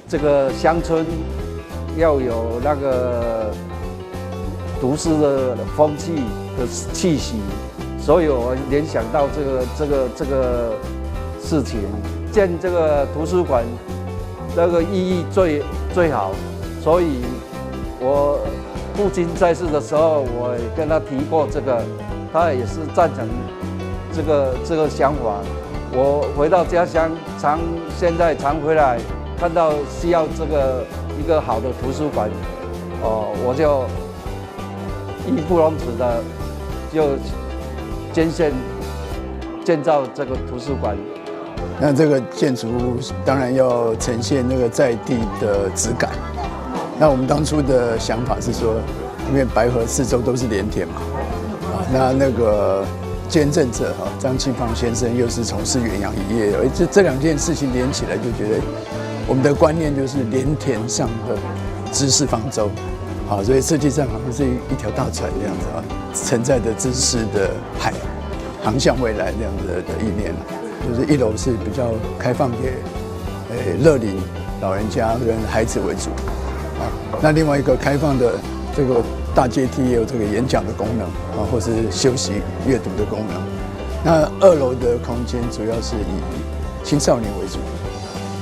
這個鄉村要有那個讀書的風氣的氣息，所以我聯想到這個事情，建這個圖書館，那個意義最最好，所以我父親在世的時候，我也跟他提過這個，他也是贊成這個想法。我回到家鄉，常現在常回來，看到需要這個一個好的圖書館，哦，我就義不容辭的就捐獻建造這個圖書館。那這個建築物當然要呈現那個在地的質感。那我們當初的想法是說，因為白河四周都是蓮田嘛，啊，那個捐贈者哈張慶芳先生又是從事遠洋漁業，而這兩件事情連起來，就覺得我們的觀念就是蓮田上的知識方舟，好，所以設計上好像是一條大船這樣子啊，承載着知識的海，航向未來這樣子的意念。就是一樓是比較開放給樂齡老人家跟孩子為主，啊，那另外一個開放的這個大階梯也有這個演講的功能啊，或是休息閱讀的功能。那二樓的空間主要是以青少年為主。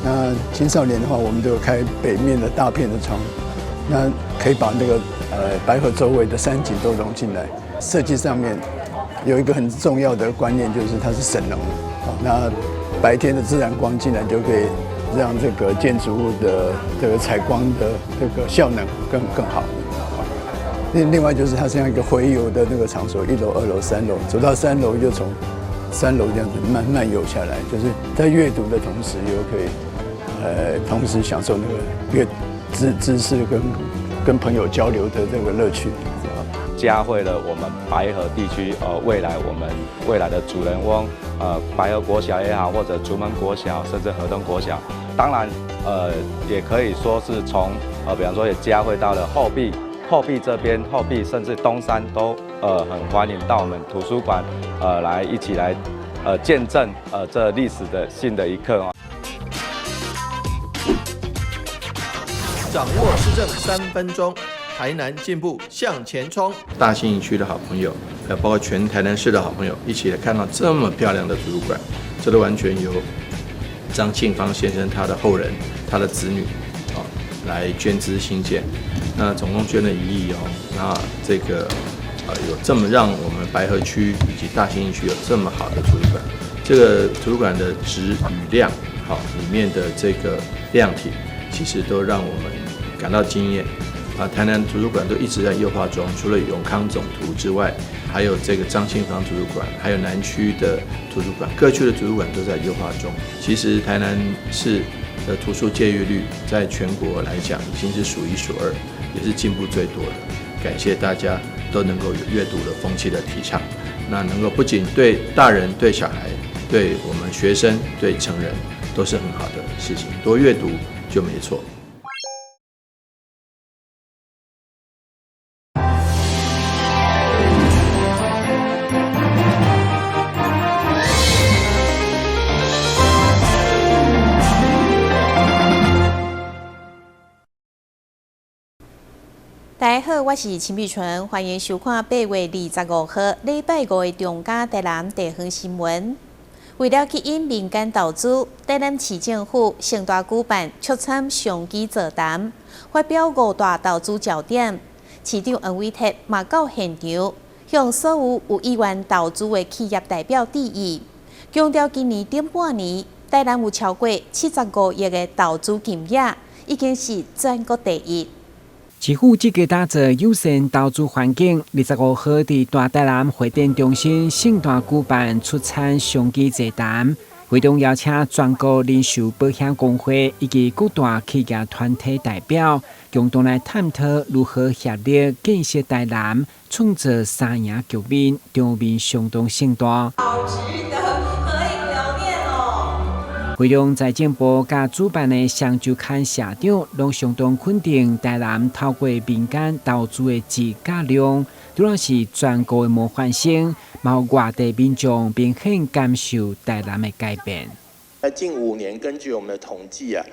那青少年的話，我們就開北面的大片的窗，那可以把那個白河周圍的山景都融進來。設計上面有一個很重要的觀念，就是它是省能。那白天的自然光進來就可以讓這個建築物的這個採光的這個效能更好。另外就是它像一個洄遊的那個場所，一樓、二樓、三樓，走到三樓就從三樓這樣子慢慢遊下來，就是在閱讀的同時又可以同時享受那個閱知識跟朋友交流的這個樂趣。嘉惠了我們白河地區，未來我們未來的主人翁，白河國小也好，或者竹門國小，甚至河東國小，當然，也可以說是從，比方說也嘉惠到了後壁，後壁這邊，後壁甚至東山都，很歡迎到我們圖書館，來一起來，見證，這歷史的新的一刻哦。掌握市政3分鐘。台南進步向前衝！大信義區的好朋友，還有包括全台南市的好朋友，一起來看到這麼漂亮的圖書館，這都完全由張慶芳先生他的後人、他的子女啊來捐資興建。那總共捐了1億哦。那這個有這麼讓我們白河區以及大信義區有這麼好的圖書館，這個圖書館的質與量，好裡面的這個量體，其實都讓我們感到驚豔。啊，台南圖書館都一直在優化中，除了永康總圖之外，還有這個張慶芳圖書館，還有南區的圖書館，各區的圖書館都在優化中。其實台南市的圖書借閱率在全國來講已經是數一數二，也是進步最多的。感謝大家都能夠有閱讀的風氣的提倡，那能夠不僅對大人、對小孩、對我們學生、對成人都是很好的事情，多閱讀就沒錯。大家好，我是陳美純，歡迎收看8月25號禮拜五的中嘉台南地方新聞。為了吸引民間投資，台南市政府盛大舉辦畜產商機座談，發表五大投資焦點。市長黃偉哲嘛到現場，向所有有意願投資的企業代表致意，強調今年頂半年，台南有超過75億的投資金額，已經是全國第一。市府積極打造友善投資環境。25號佇大台南會展中心盛大舉辦畜產商機座談，會中邀請全國零售保險公會以及各大企業團體代表，共同來探討如何協力建設台南，創造三贏局面，場面相當盛大。好值得合影留念哦！會中財政部佮主辦的雙週刊社長，攏相當肯定台南透過民間投資的質佮量，除了是全國的模範生，嘛予外地民眾明顯感受台南的改變。在近5年，根據我們的統計啊，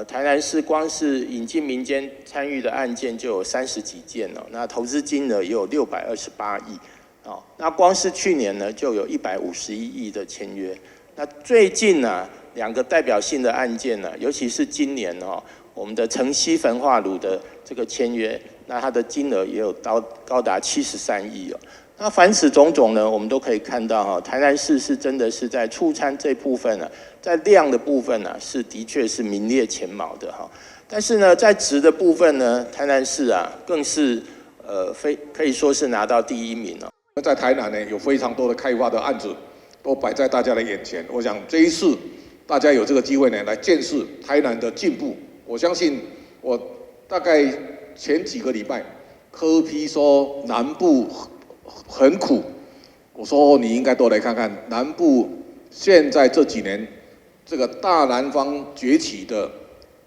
台南市光是引進民間參與的案件就有30幾件哦，那投資金額也有628億，哦，那光是去年呢就有151億的簽約。那最近呢兩個代表性的案件呢，尤其是今年哦，我們的城西焚化爐的這個簽約，那它的金額也有到高達73億哦。那凡此種種呢，我們都可以看到哈，台南市是真的是在促參這部分呢，在量的部分呢，是的確是名列前茅的哈。但是呢，在質的部分呢，台南市啊，更是非可以說是拿到第一名了。在台南呢，有非常多的開發的案子都擺在大家的眼前。我想這一次大家有這個機會呢，來見識台南的進步。我相信我大概前幾個禮拜，柯 P 說南部很苦，我說你應該多來看看南部現在這幾年這個大南方崛起的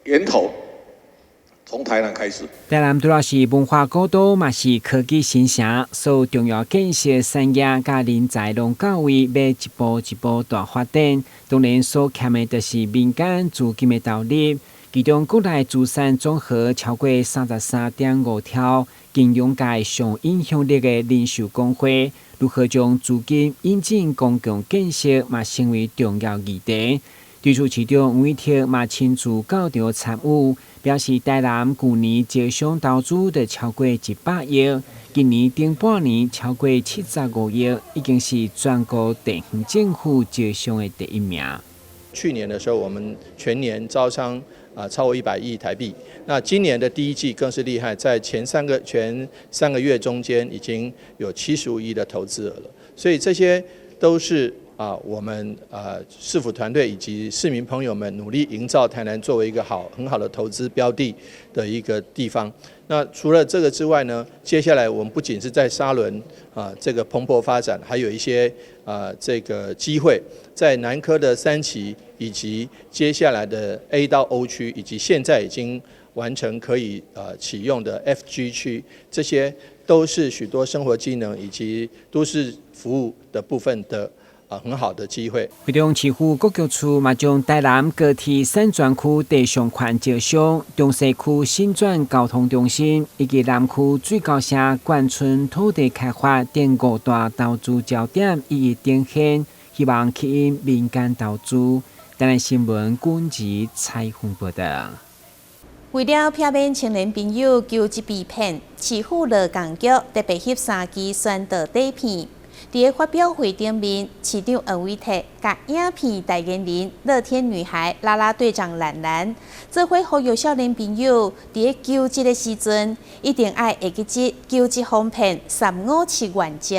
源頭，從台南開始。台南除了是文化古都，嘛是科技新城，所有重要建設產業佮人才攏到位，欲一步一步大發展。當然所欠的就是民間資金的投入。其中國內資產總和超過33.5兆，金融界上影響力的零售公會，如何將資金引進公共建設，嘛成為重要議題。對此，市長黃偉哲嘛親自到場參與，表示台南舊年招商投資就超過100億，今年頂半年超過75億，已經是全國地方政府招商的第一名。去年的時候，我們全年招商啊超過100億台幣。那今年的第一季更是厲害，在前三個月中間已經有75億的投資額了。所以這些都是啊我們啊市府團隊以及市民朋友們努力營造台南作為一個很好的投資標的的一個地方。那除了這個之外呢，接下來我們不僅是在沙崙啊這個蓬勃發展，還有一些啊這個機會在南科的三期，以及接下來的 A 到 O 區，以及現在已經完成可以啟用的 FG 區，這些都是許多生活機能以及都市服務的部分的很好的機會。會中市府國教處嘛將台南高鐵三專區地上權招商、中西區新轉交通中心以及南區水溝社冠村土地開發等五大投資焦點一一展現，希望吸引民間投資。台南新聞軍事採訪報道。為了避免青年朋友求職被騙，市府勞工局特別翕三支宣導短片。佇个發表會頂面，市長黃偉哲佮影片代言人樂天女孩啦啦隊長蘭蘭，做伙呼籲少年朋友，佇个求職的時陣，一定愛會記得求職防騙三五七原則。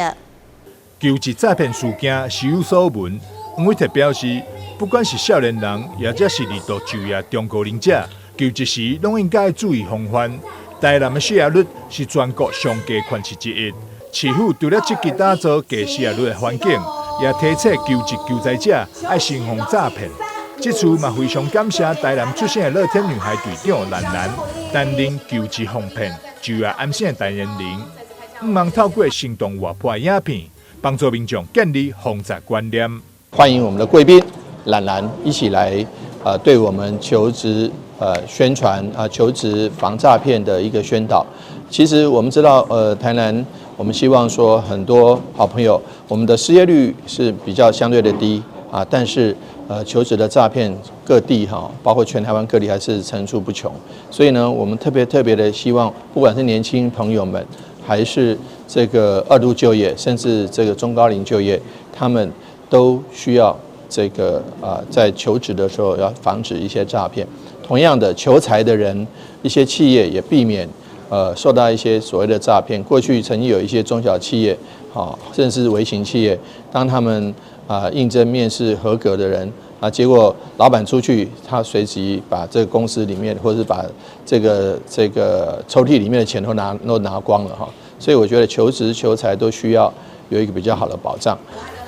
求職詐騙事件時有所聞，黃偉哲表示，不管是少年人，抑者是二度就業中高齡者，求職時攏應該注意防範。台南的失業率是全國上低縣市之一。市府除了積極打造低失業率的環境，也提醒求職求才者愛慎防詐騙。這次嘛非常感謝台南出生的樂天女孩隊長蘭蘭擔任求職防騙就業安心的代言人，向望透過生動活潑的影片，幫助民眾建立防詐觀念。歡迎我們的貴賓蘭蘭一起來，對我們求職宣傳啊，求職防詐騙的一個宣導。其實我們知道，台南。我們希望說，很多好朋友，我們的失業率是比較相對的低啊，但是求職的詐騙各地哈，包括全台灣各地還是層出不窮。所以呢，我們特別特別的希望，不管是年輕朋友們，還是這個二度就業，甚至這個中高齡就業，他們都需要這個啊，在求職的時候要防止一些詐騙。同樣的，求才的人，一些企業也避免受到一些所謂的詐騙。過去曾經有一些中小企業，甚至是微型企業，當他們啊應徵面試合格的人啊，結果老闆出去，他隨即把這個公司裡面，或者是把這個抽屜裡面的錢都拿光了哈。所以我覺得求職求才都需要有一個比較好的保障。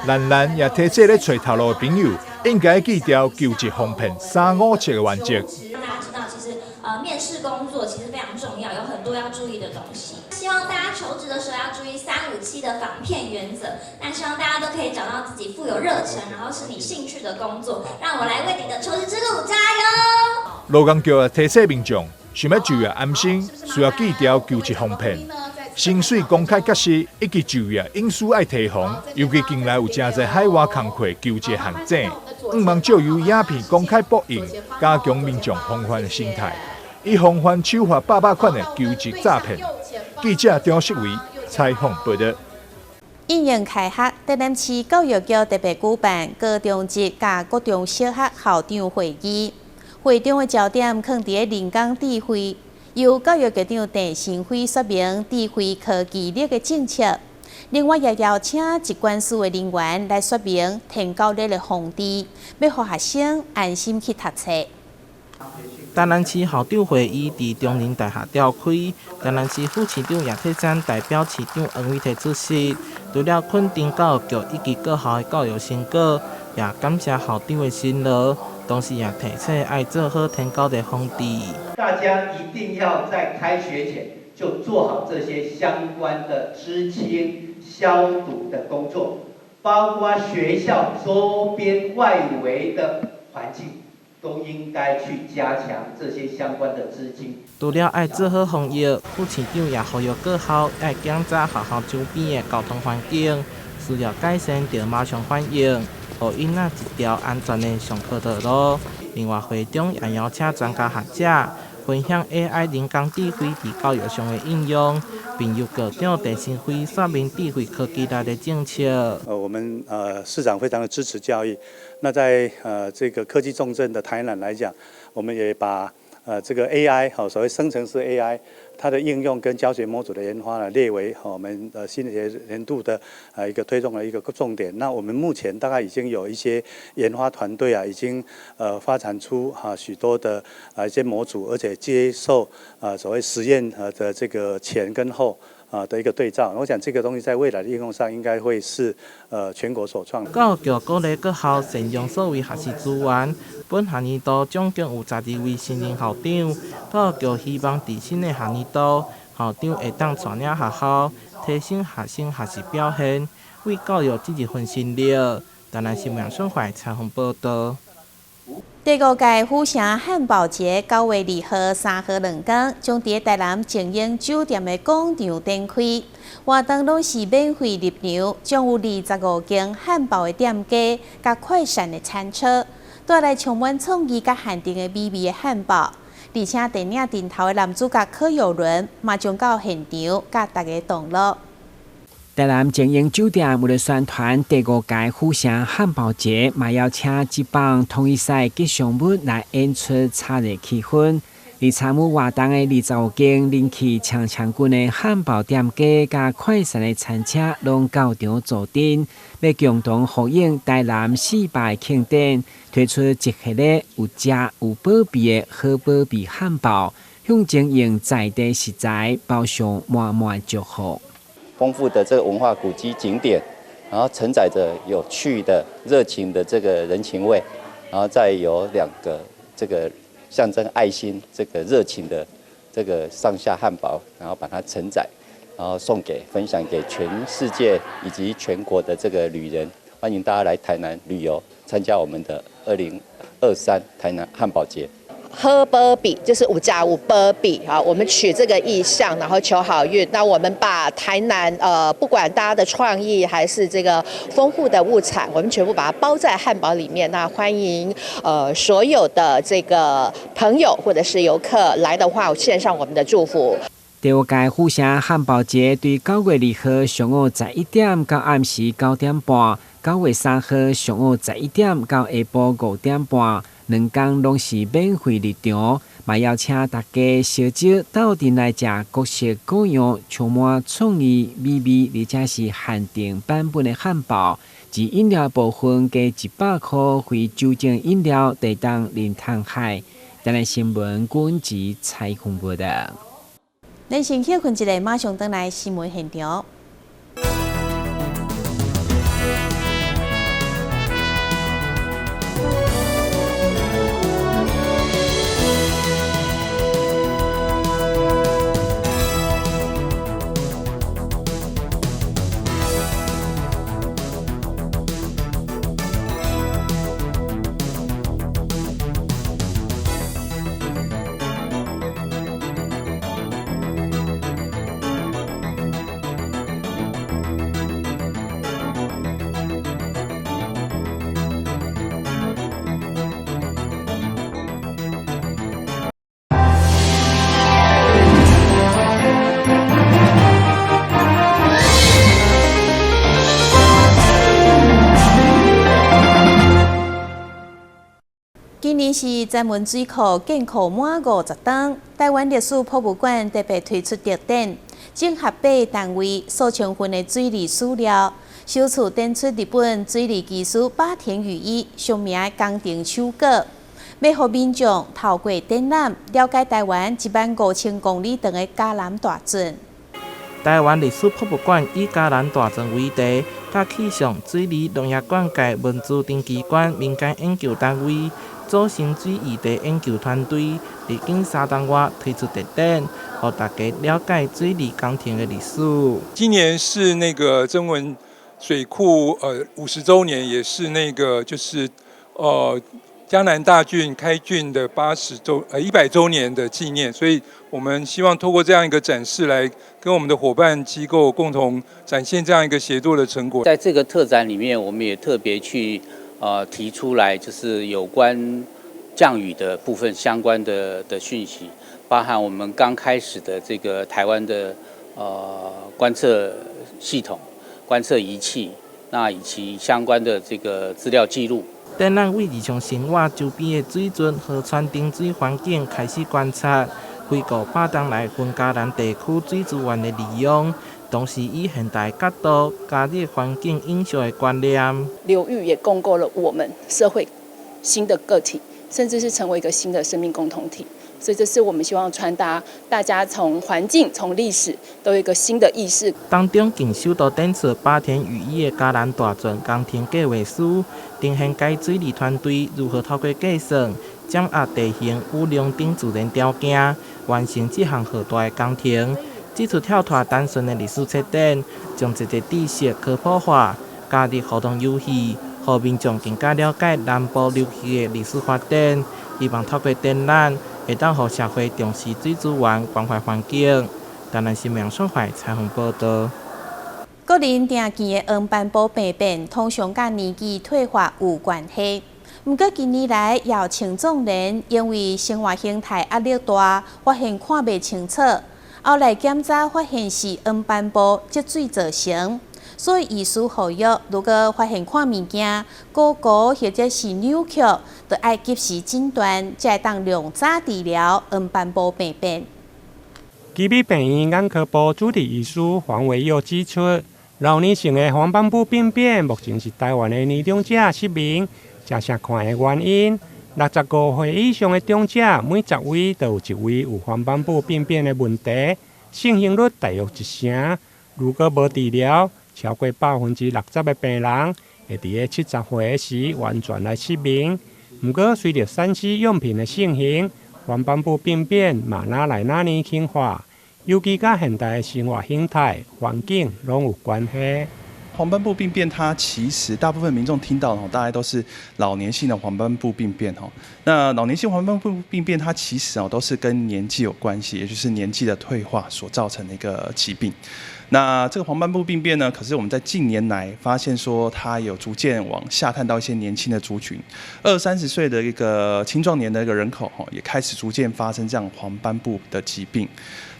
蘭蘭也提醒咧揣頭路的朋友，應該記牢求職防騙三五七的原則。讓大家知道，其實面試工作其實非常重要，有很多要注意的東西。希望大家求職的時候要注意三五七的防騙原則。那希望大家都可以找到自己富有熱忱，然後是你興趣的工作。讓我來為你的求職之路加油！勞工局也提醒民眾，想欲就業安心，需要記牢求職防騙。薪水公開格式以及就業隱私愛提防，尤其近來有誠濟海外工課求職陷阱，毋茫藉由影片公開播映，加強民眾防範的心態，以防範手法百百款的求職詐騙。記者張世維採訪報導。應應開學，台南市教育局特別舉辦高中職佮國中小學校長會議，會場的焦點囥佇人工智慧，由教育局長鄭新輝說明智慧科技力的政策。另外，也邀請疾管署的人員來說明田狗熱的防治，欲予學生安心去讀冊。台南市校長會議佇中仁大廈召開，台南市副市長葉鐵珊代表市長黃偉哲出席。除了肯定教育局以及各校的教育成果，也感謝校長的辛勞，同時也提醒愛做好天狗的防治。大家一定要在開學前就做好這些相關的孳清消毒的工作，包括學校周邊外圍的環境，都應該去加強這些相關的資金。除了愛做好防疫，副市長也呼籲各校愛檢查學校周邊的交通環境，需要改善就馬上反應，予囡仔一條安全的上課道路。另外，會中也邀請專家學者分享 AI 人工智慧佇教育上的應用，並由校長鄭新輝說明智慧科技力的政策。我們市長非常的支持教育。那在這個科技重鎮的台南來講，我們也把這個 AI 好，所謂生成式 AI，它的應用跟教學模組的研發呢，列為我們新學年度的一個推動的一個重點。那我們目前大概已經有一些研發團隊啊，已經發展出哈許多的一些模組，而且接受所謂實驗的這個前跟後啊的一個對照。我想這個東西在未來的應用上，應該會是全國首創。教育局鼓勵各校善用數位學習資源。本學年度總共有12位新任校長。教育局希望佇新的學年度，校長會當帶領學校提升學生學習表現，為教育盡一份心力。台南新聞孫懷採訪報導。第五屆府城漢堡節9月2號、3號兩工，將佇台南靜英酒店的廣場展開。活動攏是免費入場，將有25間漢堡的店家佮快閃的餐車，帶來充滿創意佮限定的美味的漢堡。而且電影陣頭的男主角柯有倫嘛將到現場佮大家同樂。台南靜英酒店為了宣傳第五屆府城漢堡節，嘛邀請這幫統一賽吉祥物來演出炒熱氣氛。佇參與活動的25間人氣強強滾的漢堡店家佮快閃的餐車，攏到場助陣，欲共同呼應台南400慶典，推出一系列有食有保庇的好保庇漢堡，象徵用在地食材包上滿滿祝福。豐富的這個文化古蹟景點，然後承載着有趣的、熱情的這個人情味，然後再有兩個這個象徵愛心、這個熱情的這個上下漢堡，然後把它承載，然後送給、分享給全世界以及全國的這個旅人，歡迎大家來台南旅遊，參加我們的2023台南漢堡節。好保庇就是有食有保庇啊，我們取這個意象，然後求好運。那我們把台南不管大家的創意還是這個豐富的物產，我們全部把它包在漢堡裡面。那歡迎所有的這個朋友或者是遊客來的話，獻上我們的祝福。第五屆府城漢堡節對9月2號上午11點到暗時9點半，9月3號上午11點到下晡5點半。兩工攏是免費入場，嘛邀請大家相招鬥陣來食各式各樣充滿創意、美味而且是限定版本的漢堡。佇飲料部分加100塊非酒精飲料，會當啉通海。台南新聞阮吉採訪報導。咱先歇睏一下，馬上轉來新聞現場。今年是曾文水庫建庫滿50冬，臺灣歷史博物館特別推出特展，整合八單位數千份的水利史料，首次展出日本水利技師坂田裕一上名的工程手稿，欲予民眾透過展覽了解臺灣1萬5千公里長的嘉南大圳。臺灣歷史博物館以嘉南大圳為題，佮氣象、水利、農業灌溉、文資等機關、民間研究單位組成水議題研究團隊，歷經3冬外推出特展，予大家了解水利工程的歷史。今年是那個曾文水庫50週年，也是那個就是嘉南大圳開浚的100週年的紀念，所以我們希望透過這樣一個展示，來跟我們的夥伴機構共同展現這樣一個協作的成果。在這個特展裡面，我們也特別去提出來，就是有關降雨的部分相關的訊息，包含我們剛開始的這個台灣的觀測系統、觀測儀器，那以及相關的這個資料記錄。展覽為日常生活周邊的水圳、河川等水環境開始觀察，回顧百冬來雲嘉南地區水資源的利用，同時以現代角度加入環境影響的觀念。流域也共構了我們社會新的個體，甚至是成為一個新的生命共同體。所以這是我們希望傳達，大家從環境、從歷史都有一個新的意識。當中更首度展出坂田裕一的嘉南大圳工程計劃書，呈現該水利團隊如何透過計算、掌握地形與農等自然條件，完成這項浩大的工程。這次跳脫單純的歷史策展，將這個知識科普化，加入互動遊戲，予民眾更加了解南部流域的歷史發展。希望透過展覽，會當予社會重視水資源、關懷環境。台南新聞雙懷採訪報導。個人常見的黃斑部病變，通常佮年紀退化有關係。毋過近年來，也有青壯年因為生活形態壓力大，發現看袂清楚，後來檢查發現是黃斑部積水造成。所以醫師呼籲，如果發現看物件糊糊或者是扭曲，就愛及時診斷，才會當量早治療黃斑部病變。基米病院眼科部主治醫師黃維佑指出，老年性的黃斑部病變目前是台灣的年長者失明誠常看的原因。65歲以上的長者，每10位就有一位有黃斑部病變的問題，盛行率大約一成。如果無治療，超過60%的病人會佇咧70歲時完全來失明。毋過，隨著3C 用品的盛行，黃斑部病變嘛愈來愈年輕化，尤其佮現代的生活形態、環境攏有關係。黃斑部病變，它其實大部分民眾聽到的，大概都是老年性的黃斑部病變。那老年性黃斑部病變，它其實哦都是跟年紀有關係，也就是年紀的退化所造成的一個疾病。那這個黃斑部病變呢，可是我們在近年來發現說，它有逐漸往下探到一些年輕的族群，二三十歲的一個青壯年的一個人口，也開始逐漸發生這樣黃斑部的疾病。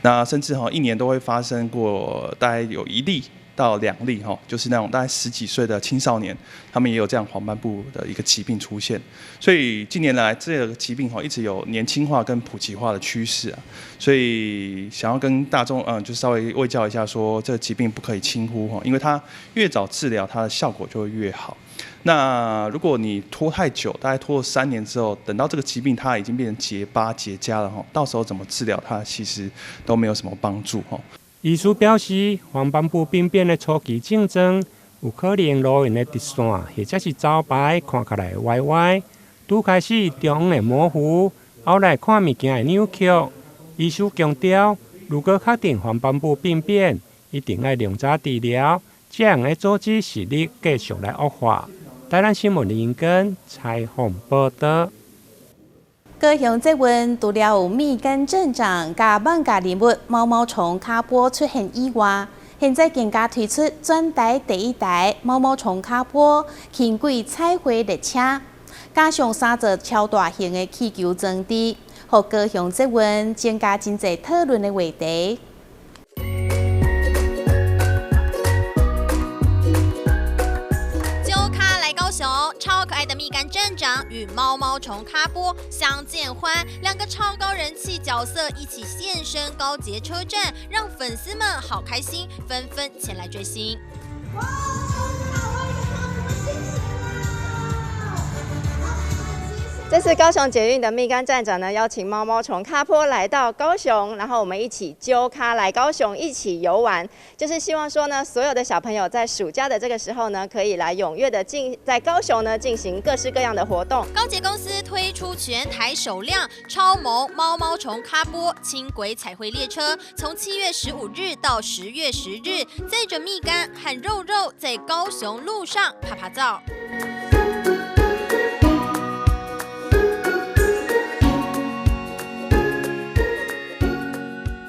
那甚至一年都會發生過大概有1例到2例哈，就是那種大概十幾歲的青少年，他們也有這樣黃斑部的一個疾病出現。所以近年來這個疾病哈一直有年輕化跟普及化的趨勢啊。所以想要跟大眾就稍微衛教一下，說這個疾病不可以輕忽哈，因為它越早治療，它的效果就會越好。那如果你拖太久，大概拖了3年之後，等到這個疾病它已經變成結疤結痂了哈，到時候怎麼治療它其實都沒有什麼幫助哈。醫師表示，黃斑部病變的初期症狀有可能路緣的直線或者是招牌看起來歪歪，拄開始中央會模糊，後來看物件會扭曲。醫師強調，如果確定黃斑部病變，一定愛量早治療，才會阻止視力繼續來惡化。台南新聞林根採訪報導。高雄捷運除了有蜜柑鎮長佮艋舺人物毛毛蟲卡波出現以外，現在更加推出全台第一台毛毛蟲卡波輕軌彩繪列車，加上三座超大型的氣球裝置，予高雄捷運增加真濟討論的話題。揪咖來高雄，超可愛的蜜柑鎮長與与毛毛虫咖波相见欢，两个超高人气角色一起现身高捷车站，让粉丝们好开心，纷纷前来追星。这次高雄捷运的蜜柑站长呢，邀请毛毛虫咖波来到高雄，然后我们一起揪咖来高雄一起游玩，就是希望说呢，所有的小朋友在暑假的这个时候呢，可以来踊跃的在高雄呢进行各式各样的活动。高捷公司推出全台首辆超萌毛毛虫咖波轻轨彩绘列车，从7月15日到10月10日，载着蜜柑和肉肉在高雄路上趴趴走。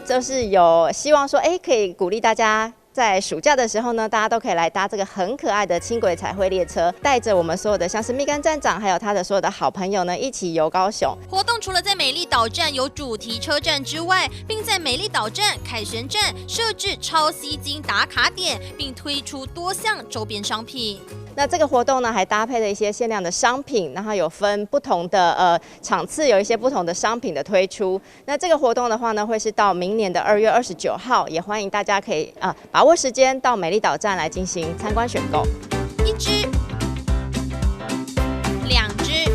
就是有希望说，可以鼓励大家在暑假的时候呢，大家都可以来搭这个很可爱的轻轨彩绘列车，带着我们所有的像是蜜柑站长，还有他的所有的好朋友呢，一起游高雄。活动除了在美丽岛站有主题车站之外，并在美丽岛站、凯旋站设置超吸睛打卡点，并推出多项周边商品。那这个活动呢，还搭配了一些限量的商品，然后有分不同的场次，有一些不同的商品的推出。那这个活动的话呢，会是到明年的2月29号，也欢迎大家可以把握时间到美丽岛站来进行参观选购。一只、两只、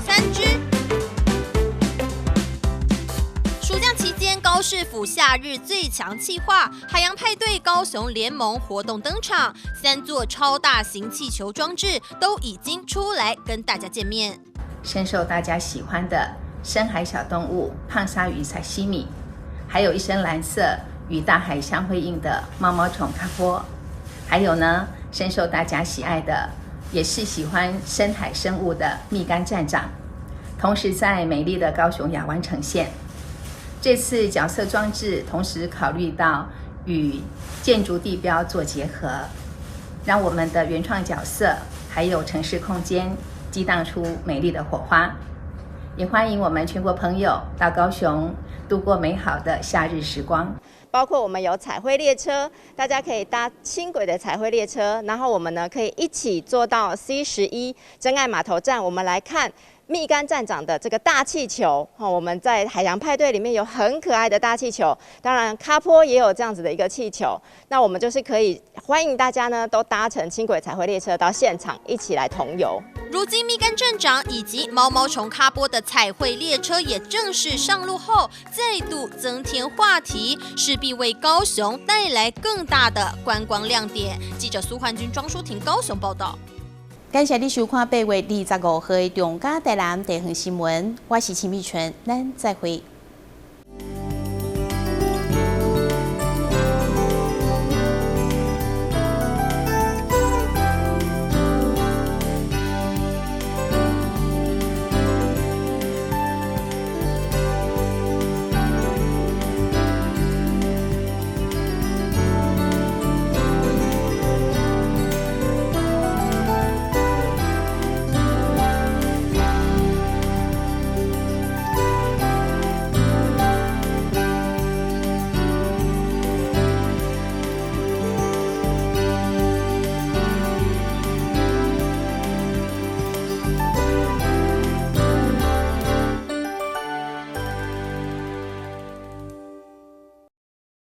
三只。暑假期间，高市府夏日最强企划海洋派对高雄联盟活动登场，3座超大型气球装置都已经出来跟大家见面。深受大家喜欢的深海小动物胖鲨鱼沙西米，还有一身蓝色与大海相辉映的毛毛虫咖波，还有呢，深受大家喜爱的，也是喜欢深海生物的蜜柑站长，同时在美丽的高雄亚湾呈现。这次角色装置同时考虑到与建筑地标做结合，让我们的原创角色还有城市空间激荡出美丽的火花。也欢迎我们全国朋友到高雄度过美好的夏日时光。包括我们有彩绘列车，大家可以搭轻轨的彩绘列车，然后我们呢可以一起坐到 C11真爱码头站，我们来看蜜柑站长的这个大气球。我们在海洋派对里面有很可爱的大气球，当然咖波也有这样子的一个气球。那我们就是可以欢迎大家呢都搭乘轻轨彩绘列车到现场一起来同游。如今蜜柑站长以及毛毛虫咖波的彩绘列车也正式上路后，再度增添话题，势必为高雄带来更大的观光亮点。记者苏焕君、庄淑婷高雄报道。感谢你收看8月25号的中嘉台南地方新闻，我是秦美纯，咱再会。